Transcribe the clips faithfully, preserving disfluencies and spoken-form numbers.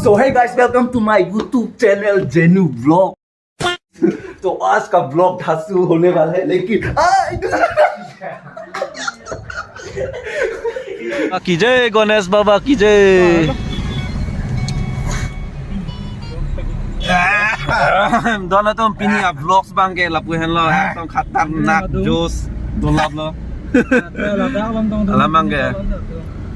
So hey guys, welcome to my YouTube channel Jenu Vlog. तो आज का ब्लॉग धांसू होने वाला है, लेकिन आ, इधर। की जय, गणेश बाबा की जय। Don atum, pini a-vlogs abangke lapu henlo, ekdom khatarnak, joss, dolaplo. Alam abangke,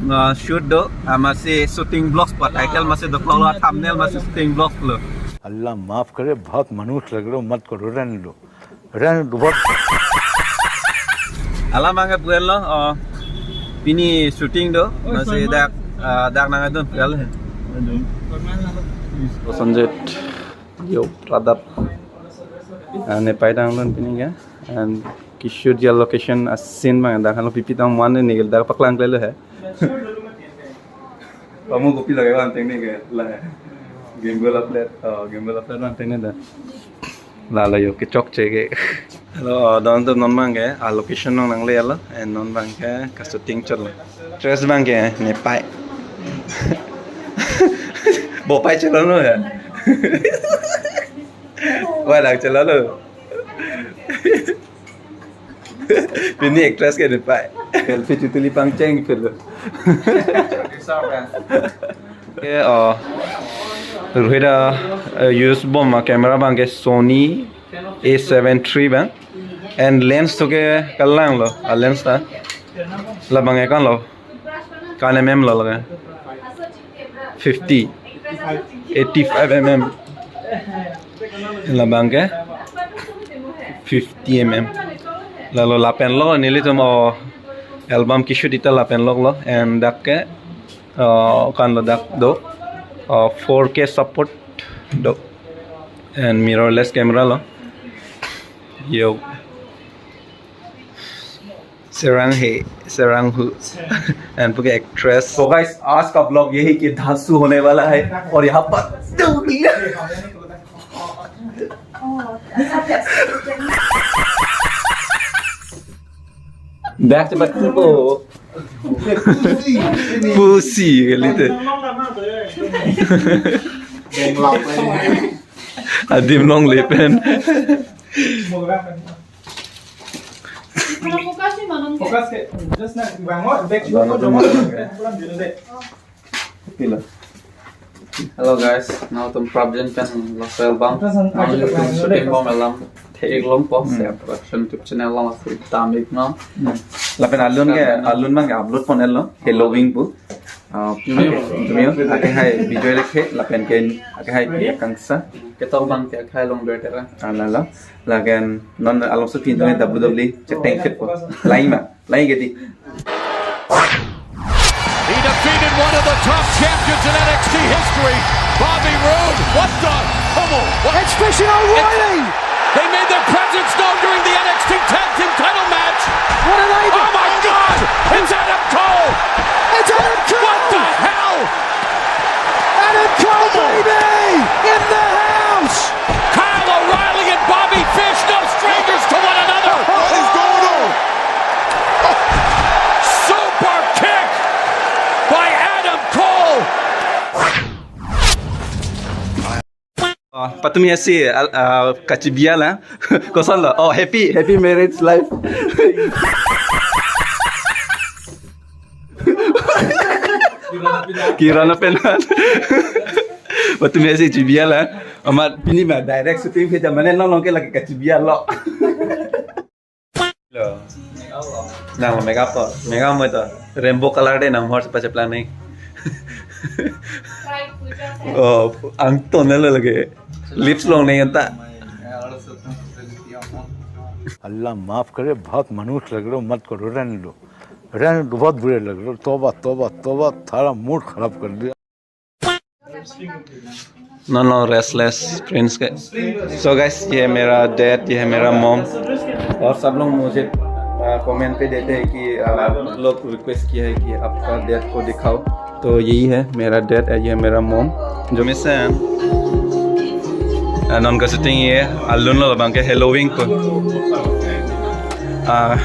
na shoot do, amatsi shooting vlogs pu title amatsi dokloklo, thumbnail amatsi shooting vlogs lo. अल्लाह माफ करे, बहुत मनहूस लग रहे हो, मत करो, रहने दो, रहने दो, बहुत। Alam abangke pu henlo, oh, pini shooting do, amatsi dak, ah, dak nangdun pu henlo. Sanjit, yo, radap. Ah, ne pai dang lun pini ke. And kishoot ya location a scene abang, dak henlo pipi tang man ne nigel dak paklang klelo he. Kamu kopi lagi bang teng ni ke la he. Gimbal a-flat, oh, gimbal a-flat bang teng ni da. Lalo yo kechokche ke. Hello, oh, don atum, non abangke a-location along nanglelo, and non abangke ka-shooting chotlo. Actress abangke ne pai. Bo pai chotlo no he. Wah, dak chotlo lo. Pini actress ke ne pai. Selfie chotuli pangcheng pilo. Okay, oh. Rohit, uh, use bom a-camera abangke Sony A seven three abang. And lens to ke kalang lo, a-lens ta. Labang ke ko-an lo. Ko-an mm lo lake. Fifty. Eighty-five mm. Labang ke fifty mm. Lalo lapen lo nelitum, oh, album kishoot ita lapen lo lo. And dak ke, oh, ko-an lo dak do. Oh, four K support do. And mirrorless camera lo. Yo. Serang he, serang hu. And puke actress. So guys, आज का ब्लॉग यही कि धांसू होने वाला है और यहाँ पर Back to back people. Pusi kali te. Adim longle pen. Fokus ke, just na, bangun, back to bangun, bangun. Hello guys, nangtum prapjin pen laso album. Nangtum shooting bom alam theklongpo, hmm, se production YouTube channel along si tam ik no. Hmm. Lapen alun ke, alun abangke upload pon-etlo, Halloween pu. Ah, jumio. Jumio, akehai bijoy lekthe, lapen ke akehai pi akangsha. Ketok abangke akhai long doi tera. Ah, lalo. Lapen non along si pin tong W W E cheteng khetpo. Lain ma, lain ke di. He defeated one of the top champions in N X T history, Bobby Roode. What the pummel? What? It's Fish and O'Reilly! They made their presence known during the N X T Tag Team title match. What an idea! Oh my God! It's Adam Cole! It's Adam Cole! What the hell? Adam Cole, baby! In the house! Kyle O'Reilly and Bobby Fish, no strangers to one another! What is going on? Super kick by Adam Cole! Oh, patumi asi, al-, ah, kachibial, ah. Koson lo? Oh, happy, happy marriage life. Kirana penan. Patumi asi chibial, ah. Amat pini ma direct shooting ke jam mane nong nong ke lagi kachibial lo. Lo. Nang makeup to. Makeup mo to. Rainbow color de nang hor sepa cheplang ni. Oh, angton lo lagi. Lips long ni anta. अल्लाह माफ करे, बहुत मनहूस लग रहे हो, मत करो, रहने दो, रहने दो, बहुत बुरे लग रहे हो। तौबा, तौबा, तौबा, सारा मूड खराब कर दिया। No, no, restless prince के। So guys, ये मेरा dad, ये है मेरा mom। और सब लोग मुझे, आ, comment पे देते हैं कि, आ, लोग request किया है कि आपका dad को दिखाओ। तो यही है मेरा dad, ये है मेरा mom। Jumisen. Ah, non ka shooting ye, alun lo abangke Halloween ko. Ah,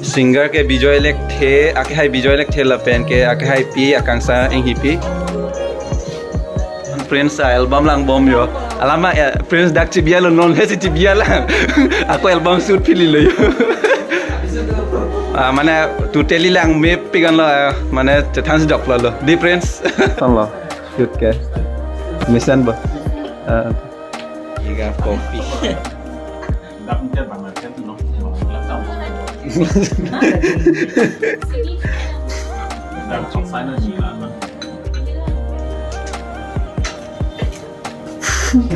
singer ke bijoy lekthe, akehai bijoy lekthe lapen ke akehai pi akangsha inghipi. Prince, ah, album langbom yo. Alam abang, eh, Prince dak chibiya lo, non he si chibiya lang. Ako album shoot phi-et lo yo. Ah, mane totally langmepik an lo, ah, mane chethan si joklo lo. Di Prince. Thanlo. Shoot ke. Mission bo. Ah. Iga coffee.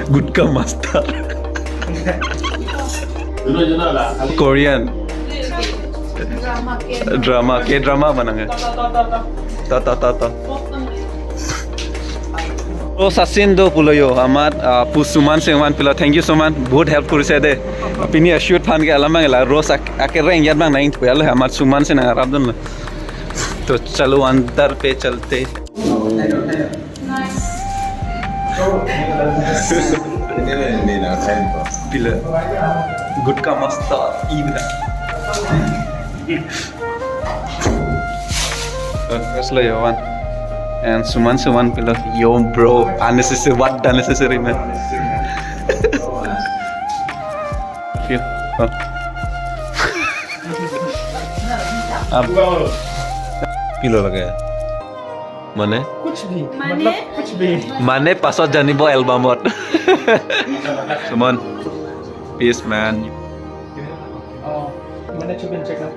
Gutka master. Korean. Drama, K-drama banang ya. Ta, ta, ta, ta. Rose asin do pulo yo, amat, ah, pu Suman Singvan pilo. Thank you Suman, bahut help korise de. Pini a shoot aphan ke alam abang la rose ak-, akereng ajat abang nangji pu ya lo, amat Suman si nangrap dunlo. To chalo andar pe chalte. Pilo. Gutka master, ibra. Uh, first lo yo one. And Suman, Suman pilo. Yo, bro. Unnecessary. What unnecessary, man? Feel. Oh. Ab-, pilo lage. Mane? कुछ भी। Mane? मतलब कुछ भी। Mane pasot janibo album ot. Suman. Peace, man. Oh, mane chuben check na.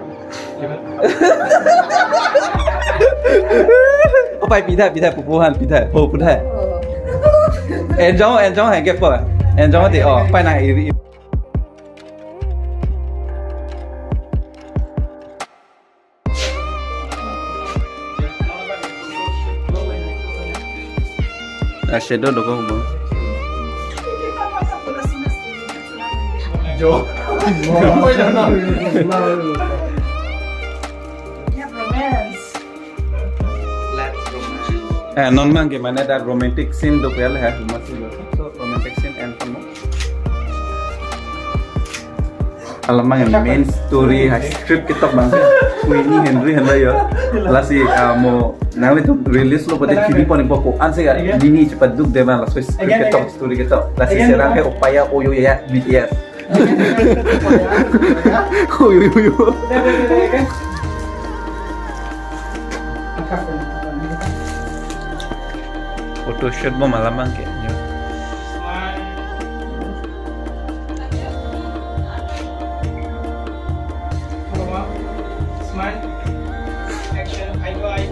Oh, pai pithai, pithai, pupu aphan pithai, pupu thai. Enjong, enjong, hengke po. Enjong ti, oh, pai nang iri. Eyeshadow dokok bo. Jo. Eh, non abang ke mane dak romantic scene do pel hai, masih do. So romantic scene and alam abang main story, hai script ketok abang. Queenie Henry henry yo. Lasi, ah, mo nanglitum release lo pute chini pon ipo ko-an si ka nini chepaduk de abang, laso script ketok, story ketok. Lasi serang ke upaya oyo ya B T S. Oyo oyo. Photoshoot bom alam abang ke. Yo. Smile. Action. Eye to eye.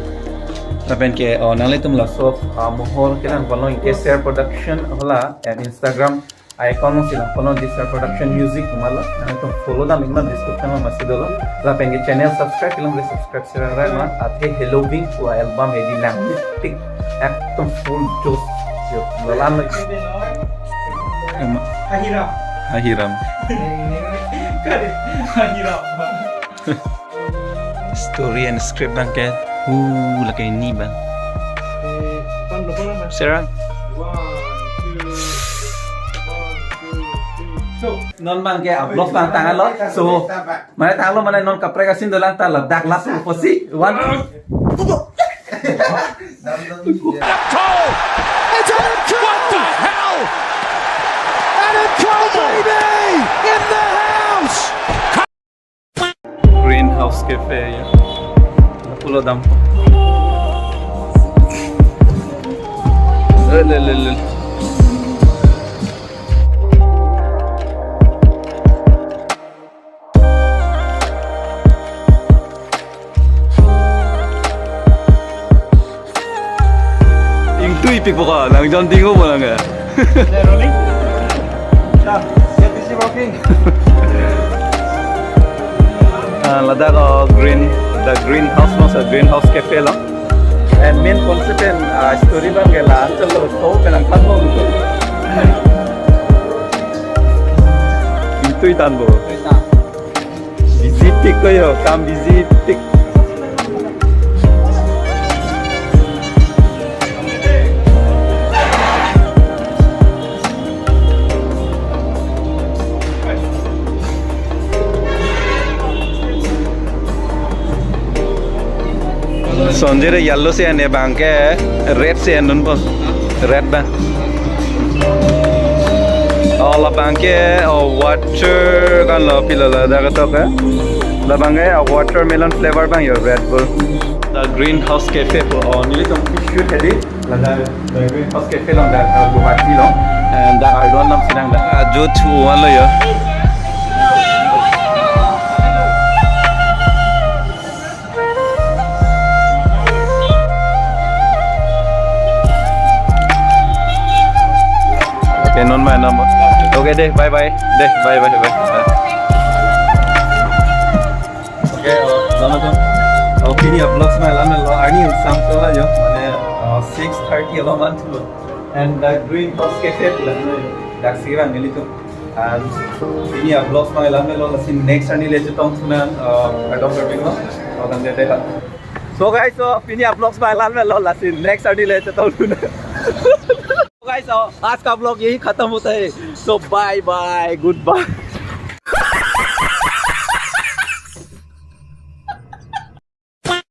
Lapen ke, oh, nanglitum laso, ah, mohor kelang palong ke Share Production hala, eh, Instagram account si lang palong di Share Production Music pu ma lo. Nanglitum follow dam, ingma description lo masih dolo. Lapen ke channel subscribe, ilang subscribe sirang rai ma. Athe Halloween pu album edi nangpik. Ekdom full joss. Yo, lalam lagi. Ema. Hahiram. Hahiram. Kare, Hahiram. Story and script abang ke, hu, lake ni abang. Serang. One, two, one, two, three. So, non abang ke upload abang tanglo. So, mane tanglo mane non kaprek a-scene dolang ta ladak laso pusi. One, two. Adam Cole! It's Adam Cole! What the hell? Adam Cole, baby! In the house! Greenhouse Cafe ya. Pulo dam. Eh, le, le, le. Ingtui pikpo ka, nang John Dingo mo lang ka. They're rolling. Yeah, get busy working. Ah, ladak, oh, green, the greenhouse, no, sa greenhouse cafe lo. And main concept and, ah, story abang ke la, chalo, to, penang than mo. Ingtui than bo. Busy tik ko yo, kam busy tik. Sonjere yellow si ane abang ke red si anun po. Red bang. Oh, labang ke, oh, water kan lo pilo ladak ketok ke. Labang ke, oh, watermelon flavor bang yo Red Bull. The Greenhouse Cafe po, oh, nelitum issue tadi. Ladak, the Greenhouse Cafe along dak, uh, Guwahati along. And dak ardon nam sedang dak. Ah, jut chuan lo yo. Okay, non mai number. Okay, deh, bye bye. Deh, bye bye, bye. Okay, oh, selamat dong. Oh, pini vlogs mai alam lo, arni samsala yo. Mane, oh, six thirty along man tulo. And the Greenhouse Cafe pula. Dak si bang nelitum. And pini vlogs mai alam lo, lasi next arni le chetongthunan, uh, adong kerping lo. Oh, dan deh, deh. So guys, so pini vlogs mai alam lo, lasi next arni le chetongthunan. So guys, so आज का vlog यही खत्म होता है. So bye bye, goodbye.